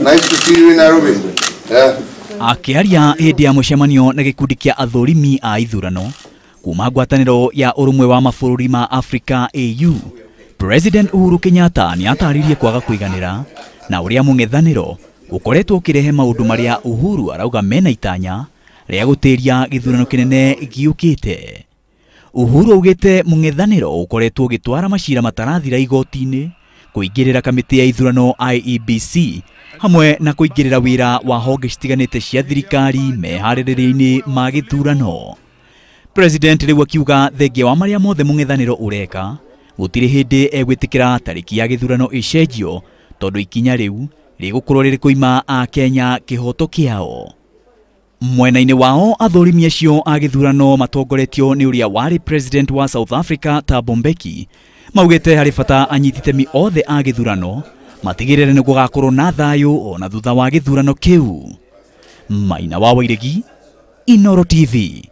Nice to see you in Nairobi. Yeah. Akĩaria hĩndĩ ya mũcemanio na gĩkundi kĩa athũrimi a ithurano kuma ngwatanĩro ya ũrũmwe wa mabũrũri ma Afrika AU, President Uhuru Kenyatta nĩ atarĩirie kwaga kũiganĩra na ũrĩa mũng'ethanĩro ũkoretwo ũkĩrehe maũndũ marĩa Uhuru arauga mena itanya rĩa gũtĩria gĩthurano kĩnene gĩũkĩte. Uhuru augĩte mũng'ethanĩro ũkoretwo ũgĩtwara macira matarathira igoti-inĩ, kũingĩrĩra kamĩtĩ ya ithurano IEBC hamwe na kũingĩrĩra wĩra wa honge citiganĩte cia thirikari meharĩrĩria-inĩ ma gĩthurano. President rĩu akiuga thengia wa marĩa mothe mũng'ethanĩro ũreka, gũtirĩ hĩndĩ egwĩtĩkĩra tarĩki ya gĩthurano ĩcenjio tondũ ikinya rĩu rĩgũkorwo rĩrĩ kũima Akenya kĩhoto kĩao. Mwena-inĩ wao athũrimi acio a gĩthurano matongoretio nĩ ũrĩa warĩ president wa South Africa Thabo Mbeki maugĩte harĩ bata anyiti itemi othe a gĩthurano matigĩrĩre nĩ gũgakorwo na thayũ ona thutha wa gĩthurano kĩu. Maina wa Wairegi, Inooro TV.